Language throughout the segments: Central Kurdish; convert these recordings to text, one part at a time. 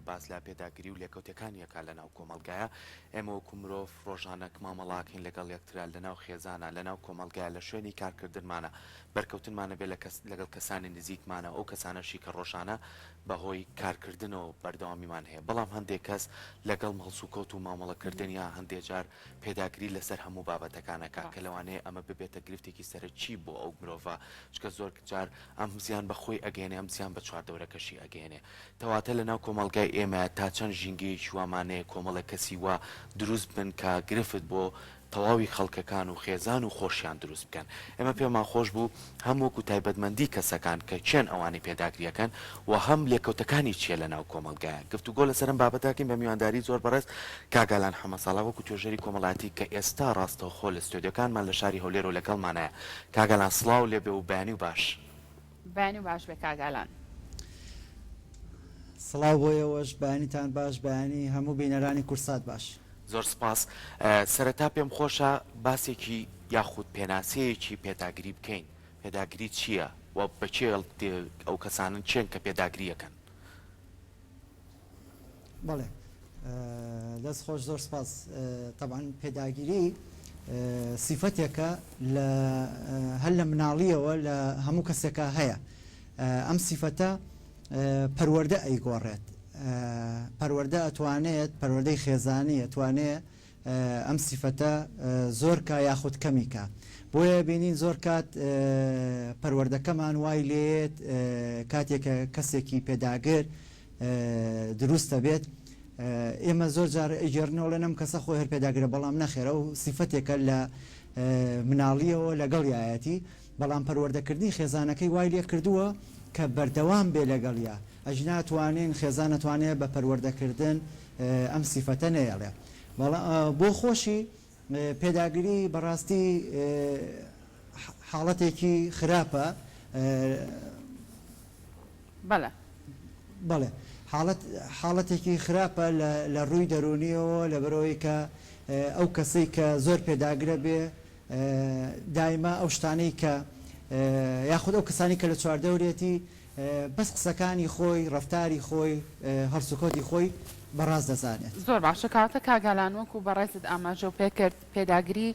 باس لە پێداگری و لێکەوتەکانی ئەکا لە ناو کۆمەڵگایا. ئێمە وەکو مرۆڤ ڕۆژانە مامەڵە ئەکەین لەگەڵ یەکترا لە ناو خێزانا، لە ناو کۆمەڵگایا، لە شوێنی کارکردنمانا، بەرکەوتنمان ئەبێ لە کەس لەگەڵ کەسانی نزیکمانا و ئەو کەسانەشی کە ڕۆژانە بە هۆی کارکردنەوە بەردەوامیمان هەیە. بەڵام هەندێ کەس لەگەڵ هەڵسوکەوت و مامەڵەکردنیا هەندێ جار پێداگری لەسەر هەموو بابەتەکان ئەکا کە ڕاستە. لەوانەیە ئەمە ببێتە گرفتێکی سەرەکی بۆ ئەو مرۆڤە چونکە زۆر جار ئەم زیان بە خۆی ئەگەیەنێ ئەم زیان بە چواردەورەکەشی ئەگەیەنێ. کەواتە لەناو کۆمەڵگای ئێمە تا چەند ژینگەیەکی وامان هەیە کۆمەڵێک کەسی وا دروست بن کە گرفت بۆ تەواوی خەڵکەکان و خێزان و خۆشیان دروست بکەن. ئێمە پێمان خۆش بوو هەم وەکو تایبەتمەندی کەسەکان کە کێن ئەوانەی پێداگریەکەن و هەم لێکەوتەکانی چیە لەناو کۆمەڵگایە گفتوگۆ لەسەر ئەم بابەتە ئەکەین بە میوانداری زۆر بەڕێز کاک ئالان حەمەساڵح وەکو توێژەری کۆمەڵایەتی کە ئێستا ڕاستەوخۆ لە ستۆدیۆکانمان لە شاری هەولێرەوە لەگەڵمانایە. کاک ئالان سڵاو لێبێ و بەیانی و باش. بەیانی و باش بێ کاک ئالان. سڵاو بۆ ئێوەش بەیانیتان باش بەیانی هەموو بینەرانی کوردسات باش. زۆر سپاس. سەرەتا پێم خۆشە باسێکی یاخود پێناسەیەکی پێداگری بکەین. پێداگری چییە و بە کێ ئەو کەسانەن کێن کە پێداگری ئەکەن؟ بەڵێ دەست خۆش زۆر سپاس. تەبعەن پێداگیری سیفەتێکە لە هەر لە مناڵیەوە لە هەموو کەسێکا هەیە. ئەم سیفەتە پەروەردە ئەیگۆڕێت. پەروەردە ئەتوانێت پەروەردەی خێزانی ئەتوانێ ئەم سیفەتە زۆر کا یاخود کەمی کا. بۆیە بینین زۆر کات پەروەردەکەمان وای لێیەت کاتێک کە کەسێکی پێداگر دروست ئەبێت ئێمە زۆر جار ئەیگێڕنەوە ئەڵێن ئەم کەسە خۆی هەر پێداگرە بەڵام نەخێر ئەو سیفەتێکە لە مناڵیەوە لەگەڵیایەتی بەڵام پەروەردەکردنی خێزانەکەی وای لێ کردووە کە بەردەوام بێ لەگەڵیا ئەگینا توانین خێزان ئەتوانێ بە پەروەردەکردن ئەم سیفەتە نەیەڵێ بەڵام بۆ خۆشی پێداگری بەڕاستی حاڵەتێکی خراپە. بەڵێ. بەڵێ حاڵەت حاڵەتێکی خراپە لە لە ڕووی دەروونیەوە لەبەرئەوەی کە ئەو کەسەی کە زۆر پێداگرە بێ دایمە ئەو شتانەی کە یاخود ئەو کەسانی کە لە چواردەورێتی بەس قسەکانی خۆی، ڕەفتاری خۆی، هەڵسوکەوتی خۆی بە ڕاست دەزانێت. زۆر باشە کەواتە کاک ئالان وەکو بەڕێزت ئاماژەو پێکرد پێداگری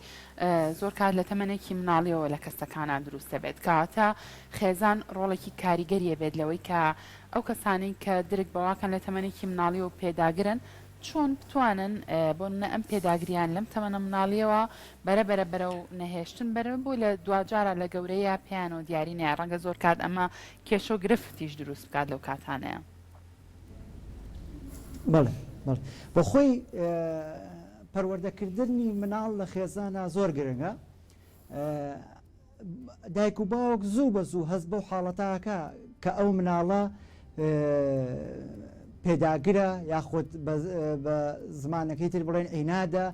زۆر کات لە تەمەنێکی مناڵیەوە لە کەسەکانا دروست دەبێت کەواتە خێزان ڕۆڵێکی کاریگەری ئەبێت لەوەی کە ئەو کەسانەی کە درک بەواکەن لە تەمەنێکی مناڵیەوە پێداگرن چۆن بتوانن بۆ نمونە ئەم پێداگریان لەم تەمەنە مناڵیەوە بەرە بەرە بەرەو نەهێشتن بەرن بۆی لە دواجارا لە گەورەییا پێیانەوە دیاری نایە ڕەنگە زۆر کات ئەمە کێشە و گرفتیش دروست بکات لەو کاتانەیا. بەڵێ بەڵێ بۆ خۆی پەروەردەکردنی مناڵ لە خێزانا زۆر گرنگە دایک و باوک زوو بە زوو هەست بەو حاڵەتە ئەکا کە ئەو مناڵە پێداگرە یاخود بە زمانەکەی تر بڵێن عینادە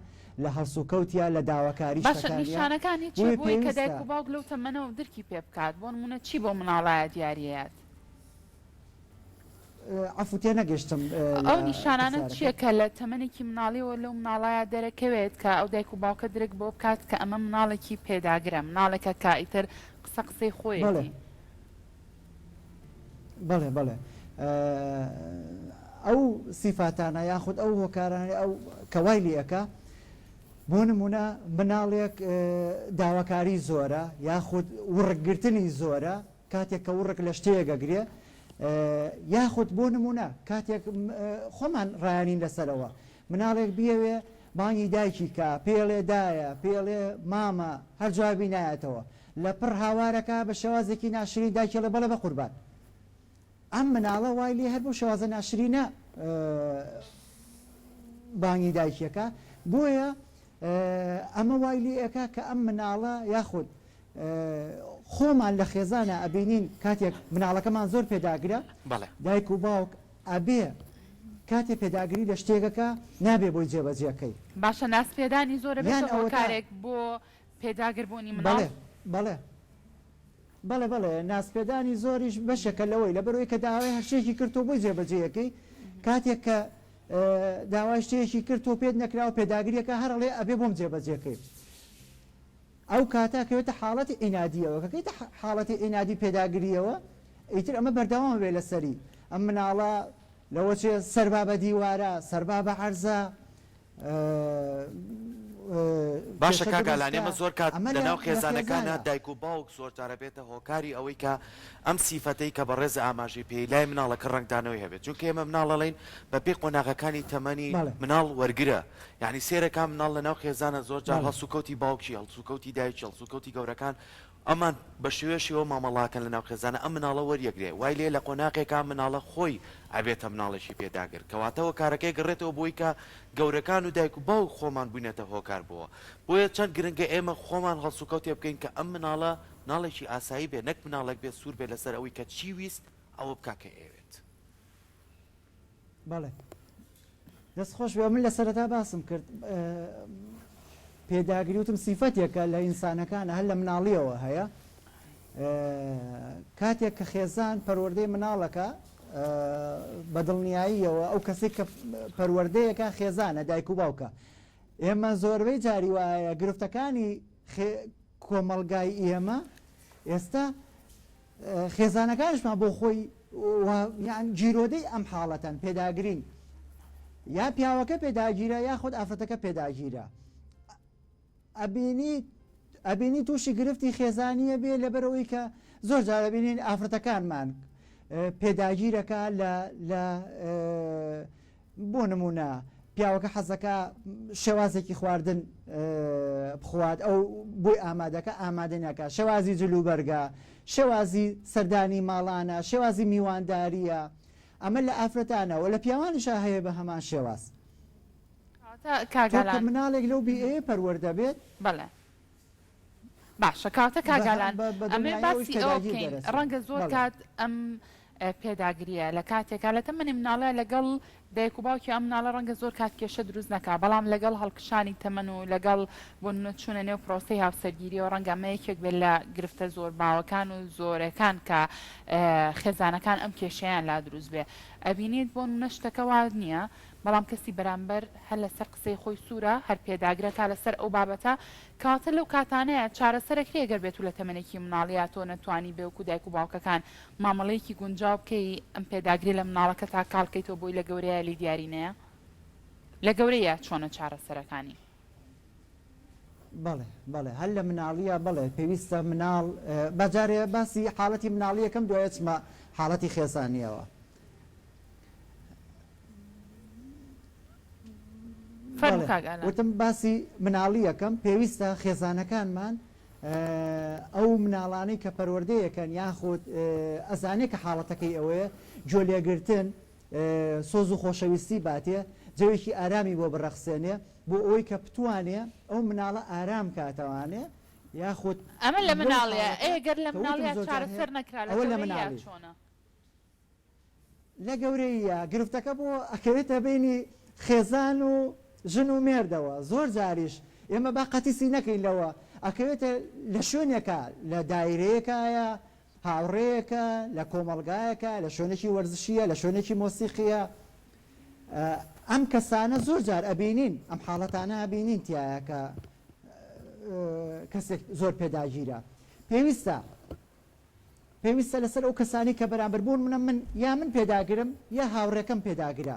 لە هەڵسوکەوتیا لە داواکاری باشە شتەکانیا نیشانەکانی چیە بۆیە بۆی کە پێویستە دایک و باوک لەو تەمەنەوە درکی پێ بکات بۆ نمونە چی بۆ مناڵایە دیاریەیات؟ عەفو تێنەگەشتم ئەو لە نیشانانە چیە پرسیارەکەت. کە لە تەمەنێکی مناڵیەوە لەو مناڵایا دەرەکەوێت کە ئەو دایک و باوکە درک بەوە بکات کە ئەمە مناڵێکی پێداگرە مناڵێکە کە ئیتر قسە قسەی بەڵێ خۆیەتی. بەڵێ بەڵێ ئەو سیفاتانە یاخود ئەو هۆکارانەی ئەو کە وای لێ ئەکا بۆ نمونە مناڵێک داواکاری زۆرە یاخود وڕکگرتنی زۆرە کاتێک کە وڕک لە شتێک ئەگرێ یاخود بۆ نمونە کاتێک خۆمان ڕایانین لەسەرەوە مناڵێک بیەوێ بانگی دایکی کا پێڵێ دایە پێڵێ مامە هەر جوابی نایەتەوە لە پڕ هاوارەکا بە شێوازێکی ناشرین دایکی ئەڵێ بەڵێ بەقوربان ئەم مناڵە وای لێ هەر بەو شێوازە ناشرینە بانگی دایکیەکە بۆیە ئەمە وای لێ ئەکا کە ئەم مناڵە یاخود خۆمان لە خێزانا ئەبینین کاتێک مناڵەکەمان زۆر پێداگرە بەڵێ. دایک و باوک ئەبێ کاتێ پێداگری لە شتێکەکە نابێ بۆی جێبەجێکەی. باشە نازپێدانی زۆر یان ئەبێتە ئەوەتا. هۆکارێک بۆ پێداگر بوونی مناڵ؟ بەڵێ بەڵێ بەڵێ بەڵێ نازپێدانی زۆریش بەشێکە لەوەی لەبەرئەوەی کە داوای هەر شتێکی کرد تۆ بۆی جێبەجێیەکەی کاتێک کە داوای شتێکی کرد تۆ پێت نەکرا و پێداگریەکە هەر ئەڵێ ئەبێ بۆم جێبەجێکەی ئەو کاتە ئەکەوێتە حاڵەتی عینادیەوە کە کەیتە حاڵەتی عینادی پێداگریەوە ئیتر ئەمە بەردەوام بێ لەسەری ئەم مناڵە. لەوەچێ سەربا بە دیوارە، سەربا بە عەرزە، باشە کێشە کاک دروست ئالان کا، ئێمە زۆر کات ئەمە لە لە ناو لە خێزانەکانا خێزانە. دایک و باوک زۆر جار ئەبێتە هۆکاری ئەوەی کە ئەم سیفەتەی کە بەڕێز ئاماژەی پێی لای مناڵەکە ڕەنگدانەوەی هەبێت چونکە ئێمە مناڵ ئەڵێین بە پێی قۆناغەکانی تەمەنی بەڵێ. مناڵ وەرگرە یانی سێرەکا مناڵ لە ناو خێزانە زۆر جار بەڵێ. هەڵسوکەوتی باوکی هەڵسوکەوتی دایکی هەڵسوکەوتی گەورەکان ئەمان بە شێوە شێوە مامەڵاکەن لە ناو خێزانە ئەم مناڵە وەریەگرێ وای لێ لە قۆناغێکا مناڵە خۆی ئەبێتە مناڵێکی پێداگر کەواتە هۆکارەکەی گەڕێتەوە بۆی کە گەورەکان و دایک و باوک خۆمان بوینەتە هۆکار بۆوە بۆیە چەند گرنگە ئێمە خۆمان هەڵسوکەوتێ بکەین کە ئەم مناڵە مناڵێکی ئاسایی بێ نەک مناڵێک بێ سوور بێ لەسەر ئەوەی کە چی ویست ئەوە بکا کە ئەیەوێت. بەڵێ دەست خۆش بێ من لە سەرەتا باسم کرد پێداگری وتم سیفەتێکە لە ئینسانەکان هەر لە مناڵیەوە هەیە کاتێک کە خێزان پەروەردەی مناڵەکە بە دڵنیاییەوە ئەو کەسێک کە پەروەردەیەکە خێزانە دایک و باوکە ئێمە زۆربەی جاری وایە گرفتەکانی کۆمەڵگای ئێمە ئێستا خێزانەکانیشمان بۆ خۆی یان گیرۆدەی ئەم حاڵەتەن پێداگرین یا پیاوەکە پێداگیرە یاخود ئافرەتەکە پێداگیرە ئەبینی ئەبینی تووشی گرفتی خێزانیە بێ لەبەرەوەی کە زۆر جار ئەبینین ئافرەتەکانمان پێداگیرەکە لە لە بۆ نموونە پیاوەکە حەزەکا شێوازێکی خواردن بخوات ئەو بۆی ئامادەکە ئامادە ناکات شێوازی جلوبەرگە شێوازی سەردانی ماڵانە شێوازی میوانداریە ئەمە لە ئافرەتانە و لە پیاوانیشا هەیە بە هەمان شێواز کەواتە کاک تۆ کە ئالان مناڵێک لەو بیئەیە پەروەردە بێت بەڵێ باشە کەواتە کاک ئالان بە ئەمەوێ دڵنیایی ئەویش باسی ئەوە پێداگیر بکەین دەرەچێ ڕەنگە زۆر بەڵێ. کات ئەم پێداگرییە لە کاتێکا لە تەمەنی مناڵە لەگەڵ دایک و باوکی ئەم مناڵە ڕەنگە زۆر کات کێشە دروست نەکا بەڵام لەگەڵ هەڵکشانی تەمەن و لەگەڵ بۆ نمونە چوونە نێو پرۆسەی هاوسەرگیریەوە ڕەنگە ئەمە یەکێک بێت لە گرفتە زۆر باوەکان و زۆرەکان کە خێزانەکان ئەم کێشەیان لا دروست بێ ئەبینیت بۆ نمونە شتەکە وا نییە بەڵام کەسی بەرامبەر هەر لەسەر قسەی خۆی سوورە هەر پێداگرە تا لەسەر ئەو بابەتە کەواتە لەو کاتانەیە چارەسەرەکرێ گەر بێتو لە تەمەنێکی مناڵیا تۆ نەتوانی بێ وەکو دایک و باوکەکان مامەڵەیەکی گونجاو بکەی ئەم پێداگری لە مناڵەکەتا کاڵ کەیتەوە بۆی لە گەورەیا لی دیاری نەیە لە گەورەیا چۆنە چارەسەرەکانی؟ بەڵێ بەڵێ هەر لە مناڵیە بەڵێ پێویستە مناڵ با جارێ باسی حاڵەتی مناڵیەکەم دوای ئەچمە حاڵەتی خێزانیەوە. فەرموو بەڵێ کاک ئالان. وتم باسی مناڵیەکەم پێویستە خێزانەکانمان ئەو مناڵانەی کە پەروەردەیەکەن یاخود ئەزانێ کە حاڵەتەکەی ئەوەیە گوێ لێگرتن سۆز و خۆشەویستی باتێ جەوێکی ئارامی بۆ بڕەخسێنێ بۆ ئەوەی کە بتوانێ ئەو مناڵە ئارام کاتەوانێ یاخود ئەمە لە لەو مناڵیە حاڵەتە ئەی گەر لە کە وتم مناڵیا زۆر جار هەیە چارەسەر نەکرا لە ئەوە لە گەورەییا مناڵی. چۆنە؟ لە گەورەییا گرفتەکە بۆ ئەکەوێتە بەینی خێزان و ژن و مێردەوە زۆر جاریش ئێمە با قەتیسی نەکەین لەوە ئەکەوێتە لە شوێنێکا لە دایرەیەکایە هاوڕێیەکە لە کۆمەڵگایەکە لە شوێنێکی وەرزشیە لە شوێنێکی مۆسیقیە ئەم کەسانە زۆر جار ئەبینین ئەم حاڵەتانە ئەبینین تایە کە کەسێک زۆر پێداگیرە پێویستە پێویستە لەسەر ئەو کەسانەی کە بەرامبەر بۆ نمونە من یا من پێداگرم یا هاوڕێکەم پێداگرە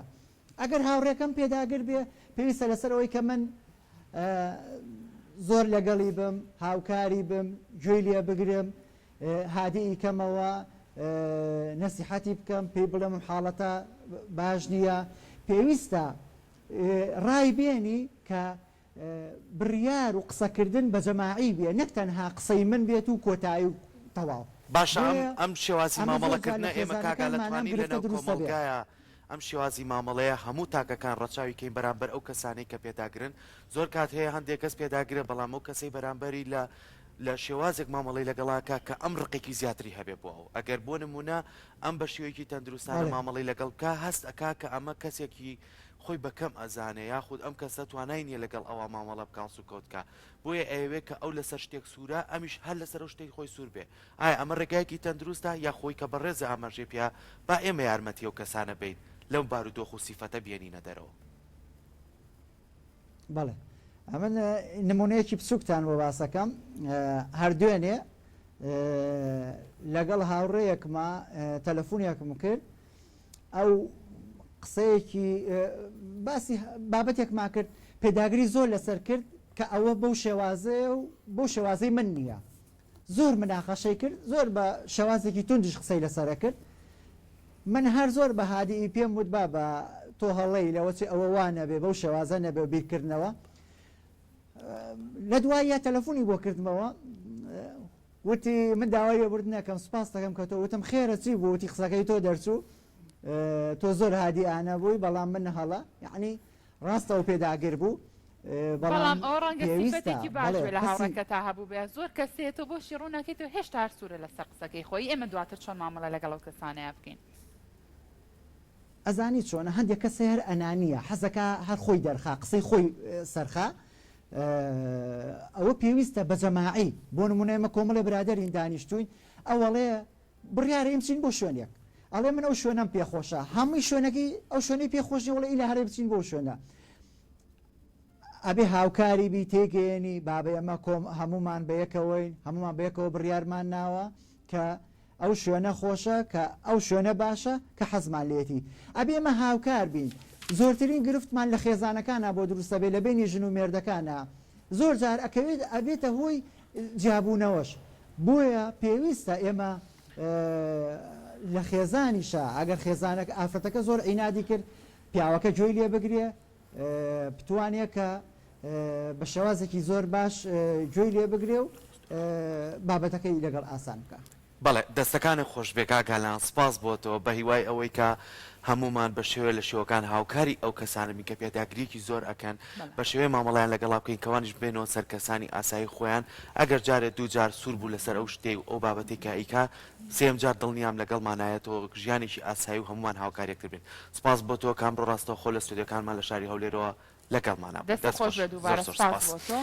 ئەگەر هاوڕێکەم پێداگر بێ پێویستە لەسەر ئەوەی کە من زۆر لەگەڵی بم هاوکاری بم گوێی لێ بگرم هادیی کەمەوە نەسیحەتی بکەم پێی بڵێم حاڵەتە باش نییە پێویستە ڕای بێنی کە بڕیار و قسەکردن بە جەماعی بێ نەک تەنها قسەی من بێت و کۆتایی و تەواو. باشە ئەم بۆیە ئەم شێوازی ئەمە مامەڵە زۆر جار لە کردنە ئێمە کاک ئالە خێزانەکانمان ئەم توانین گرفتە لەناو دروست ئەبێ. کۆمەڵگایا ئەم شێوازی مامەڵەیە هەموو تاکەکان ڕەچاوی کەین بەرامبەر ئەو کەسانەی کە پێداگرن زۆر کات هەیە هەندێک کەس پێداگرە بەڵام ئەو کەسەی بەرامبەری لە لە شێوازێک مامەڵەی لەگەڵا کا کە ئەم ڕقێکی زیاتری هەبێ بۆ ئەو ئەگەر بۆ نمونە ئەم بە شێوەیەکی تەندروستانە بەڵێ. مامەڵەی لەگەڵ بکا هەست ئەکا کە ئەمە کەسێکی خۆی بە کەم ئەزانێ یاخود ئەم کەسە توانای نیە لەگەڵ ئەوا مامەڵە بکا هەڵسوکەوت کا بۆیە ئەیەوێ کە ئەو لەسەر شتێک سوورە ئەمیش هەر لەسەر ئەو شتەی خۆی سوور بێ ئایا ئەمە ڕێگایەکی تەندروستە یا خۆی کە بەڕێزە ئاماژەی پیا با ئێمە یارمەتی ئەو کەسانە بەین لەم بارودۆخ و سیفەتە بێنینە دەرەوە. بەڵێ ئەمن نمونەیەکی بچووکتان بۆ باسەکەم هەر دوێنێ لەگەڵ هاوڕێیەکما تەلەفونێکم کرد ئەو. قسەیەکی باسی بابەتێکمان کرد پێداگری زۆر لەسەر کرد کە ئەوە بەو شێوازەیە و بەو شێوازەی من نییە زۆر مناقەشەی کرد زۆر بە شێوازێکی توندیش قسەی لەسەرە کرد من هەر زۆر بە هادیی پێم وت بابە تۆ هەڵەی لەوە چی ئەوە وا نەبێ بەو شێوازە نەبێ و بیرکردنەوە لە دواییە تەلەفۆنی بۆ کردمەوە وتی من داوای لێبوردن ئەکەم سوپاست دەکەم کە تۆ وتم خێرە چی بوو وتی قسەکەی تۆ دەرچوو تۆ زۆر هادی ئانە بووی بەڵام من هەڵە یعنی ڕاستە ئەو پێداگر بوو بەڵام ئەوە ڕەنگە سیفەتێکی باش بێ لە هاوڕێکەتا هەبوو بێ زۆر کەسێ تۆ بۆشی ڕوون ناکەیتەوە هێشتا هەر سوورە لەسەر قسەکەی خۆی ئێمە دواتر چۆن مامەڵە لەگەڵ ئەو کەسانەیا بکەین. ئەزانی چۆنە هەندێک کەس هەیە هەر ئەنانیە حەزەکا هەر خۆی دەرخا قسەی خۆی سەرخا ئەوە پێویستە بە جەماعی بۆ نمونە ئێمە کۆمەڵێ برادەرین دانیشتوین ئەوەڵێ بڕیارە ئیم بچین بۆ شوێنێک ئەڵێ من ئەو شوێنەم پێخۆشە هەمووی شوێنەکەی ئەو شوێنەی پێخۆش نیە وڵێ ئیلا هەرێ بچین بۆ شوێنە ئەبێ هاوکاری بی تێگەیەنی بابە ئێمە کۆم هەموومان بەیەکەوەین هەموومان بەیەکەوە بڕیارمان ناوە کە ئەو شوێنە خۆشە کە ئەو شوێنە باشە کە حەزمان لێیەتی ئەبێ ئێمە هاوکار بین زۆرترین گرفتمان لە خێزانەکانا بۆ دروست ئەبێ لە بەینی ژن و مێردەکانا زۆر جار ئەکەوێت ئەبێتە هۆی جیابوونەوەش بۆیە پێویستە ئێمە لە خێزانیشا ئەگەر خێزانەکە ئافرەتەکە زۆر عینادی کرد پیاوەکە گوێی لێ بگرێ بتوانێ کە بە شێوازێکی زۆر باش گوێی لێ بگرێ و بابەتەکەی لەگەڵ ئاسان بکا. بەڵێ دەستەکانت خۆشبێ کاک هەلان سپاس بۆ تۆ بەهیوای ئەوەی کە هەموومان بە شێوەیە لە شێوەکان هاوکاری ئەو کەسانە بین کە پێداگریەکی زۆر ئەکەن بە شێوەیە مامەڵەیان لەگەڵا بکەین کەوانیش بێنەوە سەر کەسانی ئاسایی خۆیان ئەگەر جارێ دوو جار سوور بوو لەسەر ئەو شتەی و ئەو بابەتەی کە ئەیکا سێیەم جار دڵنیام لەگەڵمانایەتەوە ژیانێکی ئاسایی و هەموومان هاوکار یەکتر بین سپاس بۆ تۆ کە ئەمڕۆ ڕاستەوخۆ لە ستۆدیۆکانمان لە شاری هەولێرەوە لەگەڵمانا بووی دەست دەست خۆش خۆش بێ زۆر دووبارە زۆر سپاس سپاس. بۆ تۆ.